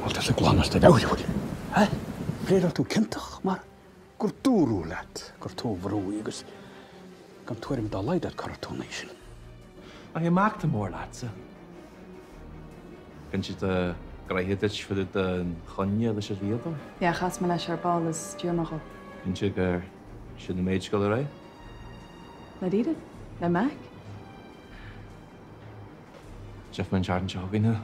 Bhuel, tusa glan as do mheabhair, an bhfuil? Ha? Pléaráil tú ciontach mar gur dúradh leat gur tú a bhrúigh agus gan tuairim dá laghad agat cá raibh tú an oíche sin. Ach bhí Mac mór leatsa. B'in do ghraithe duit fá dtaobh den choinne leis an bhfíodóir? Yeah, chas mé leis ar ball is d'iarr mé dhó. Cinnte gur sin an méid dul ar aghaidh? Dáiríre? Le Mac? Tchífidh mé an tseachtain seo chugainn thú.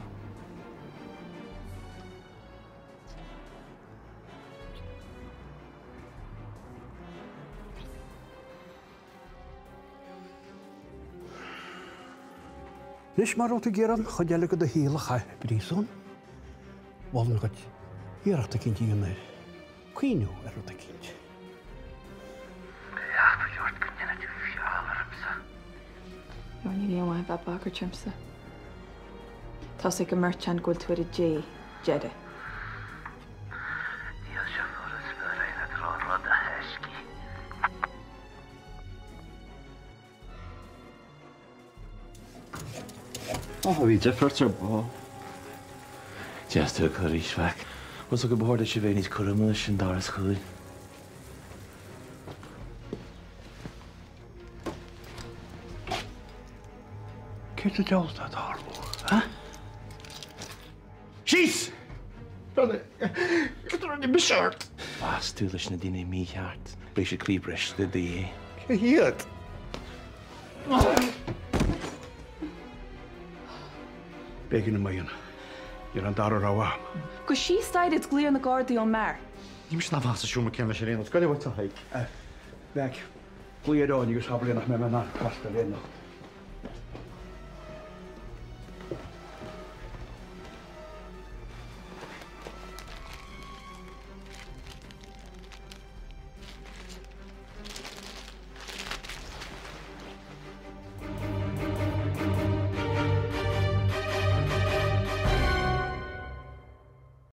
Anois mura raibh tú ag iarraidh an chuid eile de do shaol a chaitheamh i bpríosún, mholfainn dhuit iarracht eicínt a dhéanamh ar cuimhniú ar rud eicínt. Beidh eachtra ort go ndéanfaidh tú feall ormsa. Ó, níl aon mhaith a bheith ag bagairt ormsa. Tá's ag an mbeirt againn go bhfuil tú ar an dé deiridh. Níl sé furast bheith ar aghaidh leat an rud a thaiscí. Ó, bhí difríocht ar ball. Deas tú a fheiceáil arís, Mhac. Bhfuil go bhord duit a bheith níos cúramaí leis an doras cúil. Céard sa diabhal atá ag tarlú, ha? Síos! Cad a rinne mise ort? Mheas tú leis na daoine mícheart. Beidh siad croí briste i do dhiaidh. Cé hiad? B'éigean dom é a dhéanamh. Ní raibh an dara rogha agam. Gabh síos staighre is glaoigh ar na Gardaí ón mbeár. Ní mise ná sa seomra céanna leis ar aon nós. Goile uait a Thaidhg. Mhac, glaoigh ar Áine agus abair léi nach mbeidh mé in ann freastal léi anocht.